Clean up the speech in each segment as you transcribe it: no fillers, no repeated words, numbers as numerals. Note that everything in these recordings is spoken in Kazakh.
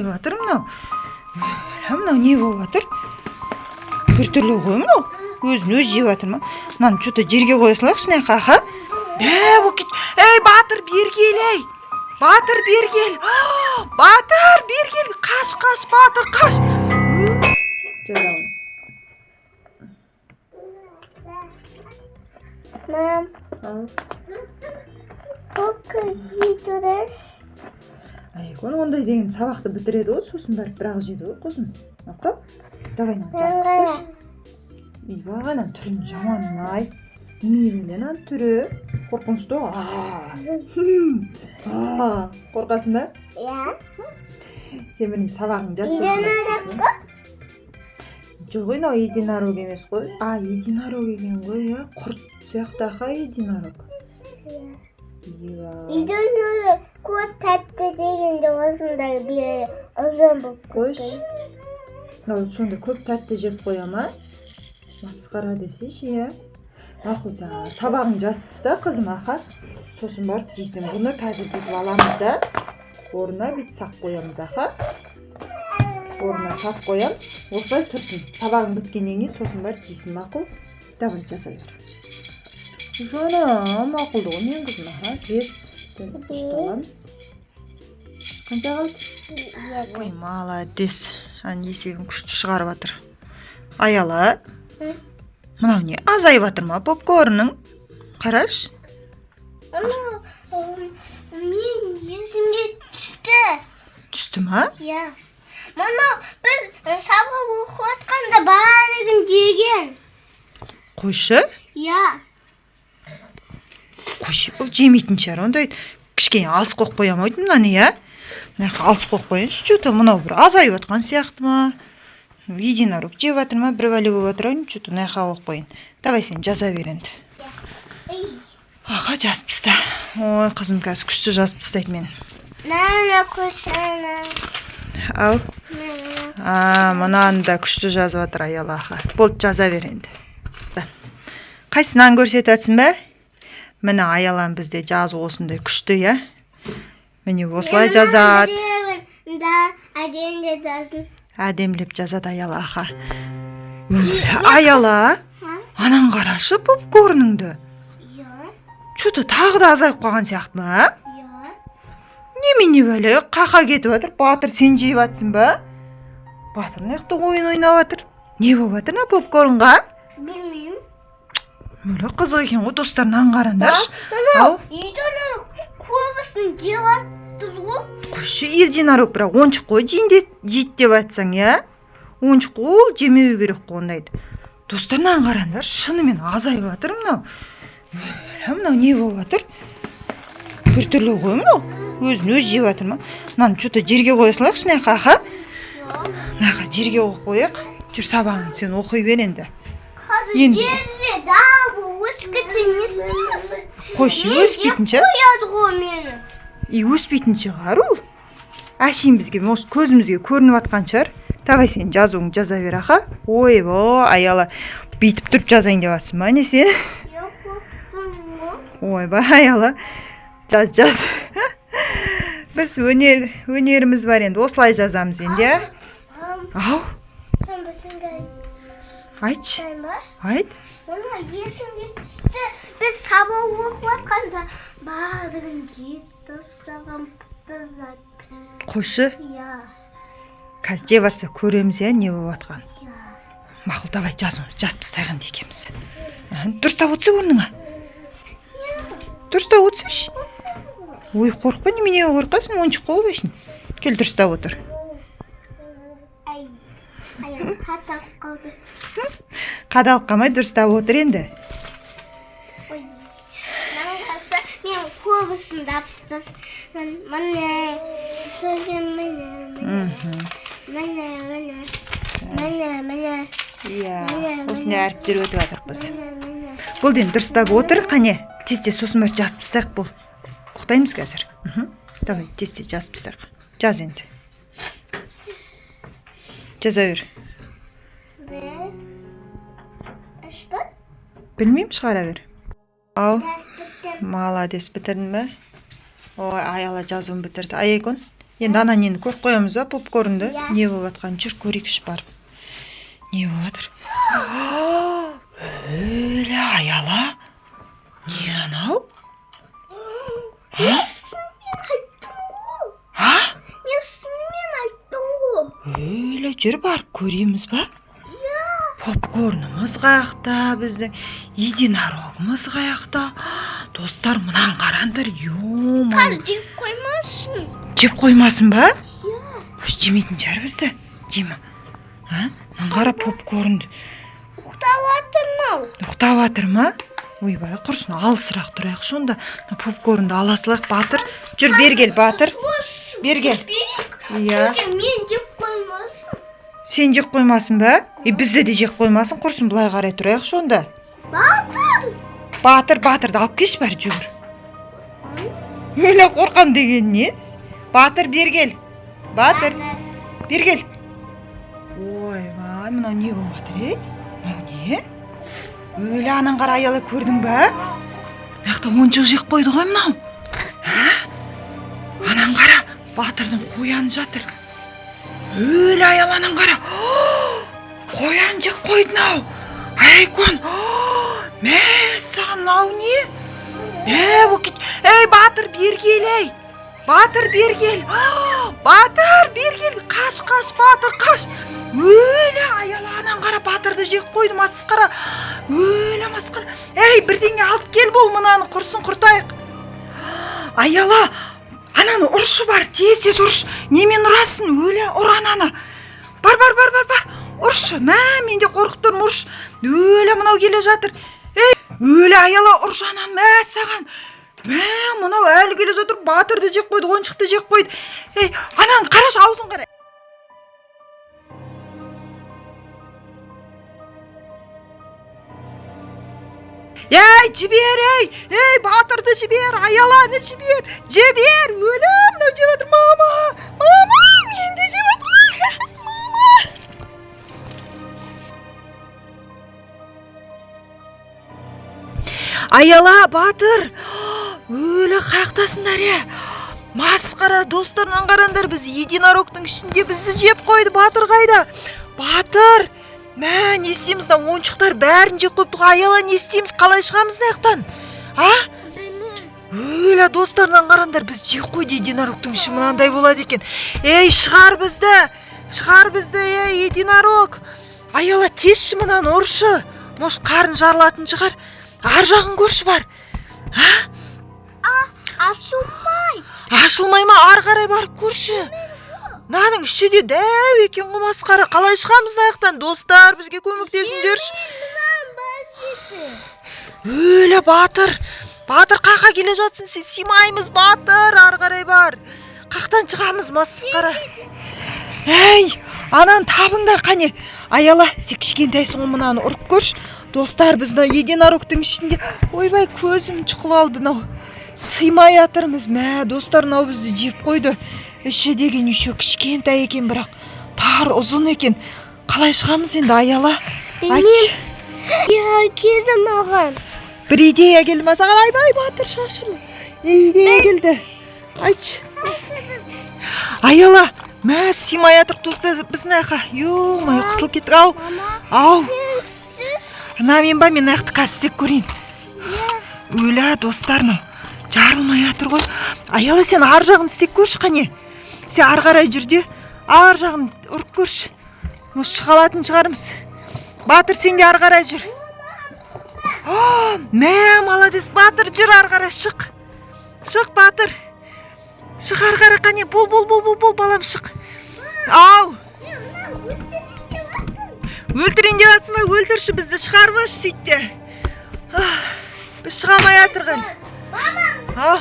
Азайып жатыр мынау. Өлә, мынау не болып жатыр? Біртүрлі ғой мынау. Өзін өзі жеп жатыр ма? Мынаны че-то жерге қоя салайықшы мына жаққа, аха. Ә, болып кет. Ей, Батыр, бері кел, ей. Батыр, бері кел. А, Батыр, бері кел. Қаш, қаш, Батыр, қаш. Жазамын. Мам, Ал. Көк жейді. Айкон ондай деген сабақты бітіреді ғой, сосын барып бірақ жейді ғой, қызым. Ақа, давай мынаны жазып тасташы. Ойбай, ананың түрін жаманын ай. Не бәле ананың түрі? Қорқынышты ғой. Аа. Қорқасың ба? Иә. Сен бірінші сабағыңды жаз, сосын барып жейсің, иә? Жоқ, мынау единорог емес қой. А, единорог екен ғой, иә. Құрт сияқты, аха, единорог. Иә. Единорог көп тәтті дегенде осындай бір ұзын болып Қойшы. Мынау сонда көп тәтті жеп қоя ма? Масқара десейші, иә. Мақұл, жаңағы сабағыңды жазып таста, қызым, аха. Сосын барып жейсің. Бұны қазір бүйтіп аламыз да, орнына бүйтіп сап қоямыз, аха. Орнына сап қоямыз. Осылай тұрсын. Сабағың біткеннен кейін сосын барып жейсің, мақұл? Давай, жаза бер. Жаным, мақұлды ғой менің қызым, аха. 5-тен 3-ті аламыз. Қанша қалды? Ой, молодец. Әне, есебін күшті шығарып жатыр. Аяла. Мынау не? Азайып жатыр ма попкорнның? Қараш. Анау мен есімге түсті. Түсті ма? Иә. Мынау біз сабақ оқып жатқанда барлығын жеген. Қойшы. Иә. Қойшы, бұл жемейтін шығар. Ондай кішкене алыс қойып қоя ма мынаны, иә? Мына жаққа алыс қойып қояйыншы. Че-то мынау бір азайып жатқан сияқты ма? Единорог жеп жатыр ма? Бір бәле болып жатыр ау, че-то мына жаққа қойып қояйын. Давай, сен жаза бер енді. Ей. Аха, жазып таста. Ой, қызым қазір күшті жазып тастайды мен. Мына көшені. Ау. Мына. А, мынаны да күшті жазып жатыр Аяла, аха. Болды, жаза бер енді. Қайсынан көрсетіп жатсың ба? Міне, Аялам бізде жазу осындай күшті, иә. Міне, осылай жазады. Да, әдемі жазсын. Әдемілеп жазады Аяла, аха. Өлә, Аяла, Ха? анан қарашы попкорныңды. Иә. Че-то тағы да азайып қалған сияқты ма? Иә. Немене бәле, қақа кетіп жатыр? Батыр, сен жеп жатсың ба? Батыр мына жақта ойын ойнап жатыр. Не болып жатыр мына попкорнға? Білмеймін. Өлә, қызық екен ғой, достар, мынаны қараңдаршы. Мынау Ау. единорог көбісін жеп жатыр ғой. Қойшы, единорог бірақ ойыншық қой, жейін де жейді деп айтсаң, иә? Ойыншық қой, ол жемеу керек қой ондайды. Достар, мынаны қараңдаршы, шынымен азайып жатыр мынау. Өлә, мынау не болып жатыр? Біртүрлі ғой мынау. Өзін өзі жеп жатыр ма? Мынаны че-то жерге қоя салайықшы мына жаққа, аха. Иә. Мына жаққа жерге қойып қояйық. Жүр, сабағыңды сен оқи бер енді. Қазір Енді. жерде дағы өсіп кетсе, не істейміз? Қойшы, Мен өспейтін жеп шығар. қояды ғой мені. И өспейтін шығар ол. Әшейін бізге, может, көзімізге көрініп жатқан шығар. Давай, сен жазуыңды жаза бер, аха. Ойбой, Аяла, бүйтіп тұрып жазайын деп жатсың ба, не сен? Иә, қорықтым ғой. Ойбай, Аяла, жаз, жаз. Біз өнеріміз бар енді, осылай жазамыз енді, иә. Мам, Ау, сен бізге айтшы, айтайын ба? Айт. Мына есімге түсті. Біз сабақ оқып жатқанда барлығын жеп тастаған зат. Қойшы, Иә. қазір жеп жатса көреміз, иә, не болып жатқанын. Иә. Мақұл, давай жазуымыз, жазып тастайық енді екеуміз. Аха, дұрыстап отырса орныңа. Дұрыстап отырсайшы. Ой, қорықпа, неменеге қорқасың, ойыншық қой ол әшейін. Кел, дұрыстап отыр. Ай. Аяғым қатып қалды. Қадалып қалмай, дұрыстап отыр енді. Ой. Мынаны мен көбісін тастадым. Міне. Сосын міне, міне. Міне, міне. Міне, міне. Иә, Міне, осындай міне. әріптер өтіп жатырмыз. Міне, міне. Болды енді, дұрыстап отыр, қане. Тез тез сосын барып жазып тастайық, бол. Ұйықтаймыз қазір. Давай, тез тез жазып тастайық. Жаз енді. Жаза бер. 1, 3 па? Білмеймін, шығара бер. Ау, Жаз біттім. молодец, бітірдің бе? Ой, Аяла жазуын бітірді. Айкон, Енді ана нені көріп қоямыз ба, попкорнды? Иә. Не болып жатқанын жүр көрейікші барып. Не болып жатыр? Өлі, Аяла, не анау? А? Мен шынымен айттым ғой. А? Мен шынымен айттым ғой. Өлі, жүр барып көреміз ба? Иә. Попкорнымыз қаяқта біздің? Единорогымыз қаяқта? Достар, мынаны қараңдар, ё. Қазір жеп қоймасын. Жеп қоймасын ба? Иә. Уж жемейтін шығар бізді. Жема. А? Мынаны қара, попкорнды. Ұйықтап жатыр мынау. Ұйықтап жатыр ма? Ойбай, құрсын, алысырақ тұрайықшы онда. Мына попкорнды ала салайық, Батыр. Жүр, бері кел, Батыр. Осы. Бері кел. Берік. Иә. Мен жеп қоймасын. Сен жеп қоймасын ба? И бізді де жеп қоймасын, құрсын, былай қарай тұрайықшы онда. Батыр. Батыр, Батырды алып келші, бар, жүгір. Өлі, қорқам деген несі? Батыр, бері кел. Батыр, бері кел. Ойбай, мынау не болып жатыр, ей? Мынау не? Өлі, анан қара, Аяла, көрдің ба? Мына жақта ойыншық жеп қойды ғой мынау. А? Анан қара, Батырдың қояны жатыр. Өлі, Аяла, анан қара. Қоян жеп қойды мынау. Айкон. Мә, саған мынау не? Е, болып кет. Ей, Батыр, бері кел, ей. Батыр, бері кел. Батыр, бері кел. Қаш, қаш, Батыр, қаш. Өлі, Аяла, анан қара, Батырды жеп қойды, масқара. Өлі, масқара. Ей, бірдеңе алып кел, бол мынаны, құрсын, құртайық. Аяла, ананы ұршы бар, тез тез ұршы. Немен ұрасың? Өлі, ұр ананы. Бар, бар, бар, бар, бар. Ұршы. Мә, мен де қорқып тұрмын, ұршы. Өлі, мынау келе жатыр. Ей, өлі, Аяла, ұршы ананы, мә саған. Мә, мынау әлі келе жатыр, Батырды жеп қойды, ойыншықты жеп қойды. Ей, ананы қарашы, аузын қара. Ей, жібер, ей, ей, Батырды жібер, Аяланы жібер, жібер, өлі, мынау жеп жатыр, мама, мама, мен де жеп жатыр, мама. Аяла, Батыр, өлі, қаяқтасыңдар, е? Масқара, достарынан қараңдар, біз единорогтың ішінде, бізді жеп қойды, Батыр қайда? Батыр, мә, не істейміз, мына ойыншықтар бәрін жеп қойыпты ғой, Аяла, не істейміз, қалай шығамыз мына жақтан? А? Білмеймін. Өлі, достарынан қараңдар, біз жеп қойды, единорогтың іші мынандай болады екен. Ей, шығар бізді, шығар бізді, ей, единорог. Аяла, тезші мынаны ұршы. Может, қарын жарылатын шығар. Ар жағын көрші бар. А? Ашылмай. Ашылмай ма? Ары қарай барып көрші. Мынаның іші де дәу екен ғой, масқара. Қалай шығамыз мына жақтан? Достар, бізге көмектесіңдерші. Мынаны басады. Өлі, Батыр. Батыр, қақа келе жатсың, сен сыймаймыз, Батыр, ары қарай бар. Қақтан шығамыз, масқара. Әй, ананы табыңдар, қане. Аяла, сен кішкентайсың ғой, мынаны ұрып көрші. Достар, біз мына единорогтың ішінде, ойбай, көзім шұқып алды мынау. Сыймай жатырмыз, мә, достар, мынау бізді жеп қойды. Іші деген еще кішкентай екен, бірақ тар, ұзын екен. Қалай шығамыз енді, Аяла? Айтшы. Иә, келді маған. Бір идея келді ма саған? Айбай, Батыр, шашым. Не идея келді? Айтшы. Аяла, мә, сыймай жатырық, достар, біз мына жаққа. Ё-моё, қысылып кеттік. Ау, Мама, ау. сенсіз. Мына мен ба, мен мына жақты қазір істеп көрейін. Өлі, достар, мынау жарылмай жатыр ғой. Аяла, сен ар жағын істеп көрші, қане. Сен ары қарай жүр де, ар жағын ұрып көрші. Может, шыға алатын шығармыз. Батыр, сен де ары қарай жүр. О, мә, молодец, Батыр, жүр ары қарай, шық. Шық, Батыр. Шық ары қарай, қане, бол, бол, бол, бол, бол, балам, шық. Ау. Өлтірейін деп жатсың ба? Өлтірші бізді, шығарып алшы сөйт те. Ах, біз шыға алмай жатырған. Ау.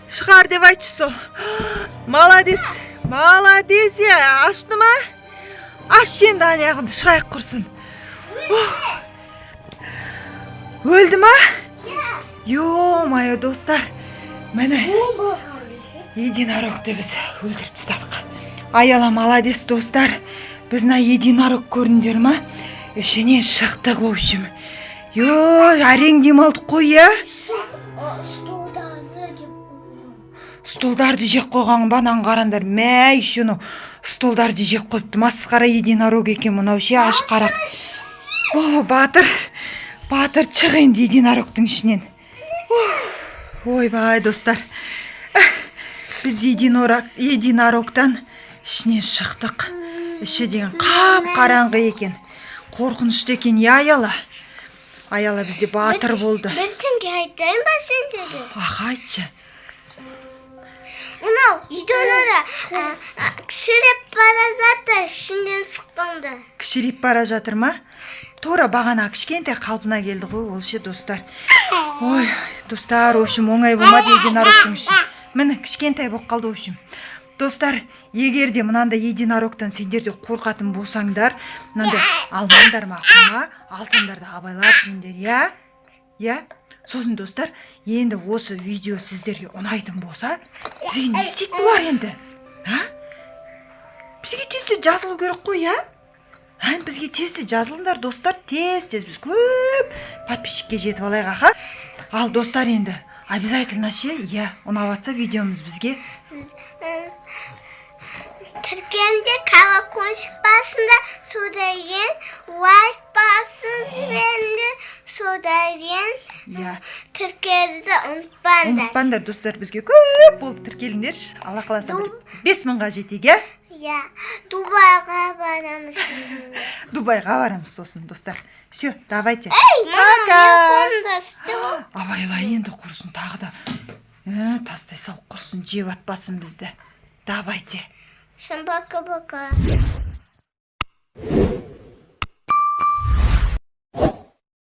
Шығар деп айтшы сол. Молодец. Молодец, е. Ашты ма? Аш енді ана аяғыңды, шығайық құрсын. Ух. Өлді ма? Ё-моё, достар. Міне, единорогты біз өлтіріп тастадық. Аяла, молодец, достар. Біз мына единорог, көрдіңдер ма? Ішінен шықтық, в общем. Ё, әрең демалдық қой, иә? Столдарды жеп қойған. Столдарды жеп қойған ба? Ананы қараңдар, мә, еще анау столдарды жеп қойыпты. Масқара единорог екен мынау ше, аш қарақ. О, батыр, батыр, шық енді единорогтың ішінен. Ойбай, достар, біз единорогтан ішінен шықтық. Іші деген қап қараңғы екен, қорқынышты екен, иә, Аяла? Аяла бізде батыр болды. Бір теңге айтайын ба сендерге? Аха, айтшы. Мынау единорог кішіреп бара жатыр ішінен шыққанда. Кішірейіп бара жатыр ма? Тура бағана кішкентай қалпына келді ғой ол ше, достар. Ой, достар, в общем, оңай болмады единорогтың іші. Міне, кішкентай болып қалды. В общем, достар, егер де мынандай единорогтан сендер де қорқатын болсаңдар, мынандай алмаңдар, мақұл ма? Алсаңдар да, абайлап жеңдер, иә, иә. Сосын, достар, енді осы видео сіздерге ұнайтын болса, бізге не істейді бұлар енді, а? Бізге тез тез жазылу керек қой, иә? А, бізге тез тез жазылыңдар, достар, тез тез біз көп подписчикке жетіп алайық. Аха, ал, достар, енді обязательно ше, иә, ұнап жатса видеомыз бізге Тіркеліңдер, колокольчик басыңдар, содан кейін лайк басып жіберіңдер, содан кейін тіркелуді ұмытпаңдар. Ұмытпаңдар, достар, бізге көп болып тіркеліңдерші. Алла қаласа, бір 5000-ға жетейік, иә? Иә, Дубайға барамыз. Дубайға барамыз сосын, достар. Все, давайте. Ей, мама, Пока. мен қолымда істеп. Абайла енді, құрысын, тағы да тастай сал, құрысын, жеп атпасын бізді. Давайте. Всем пока-пока.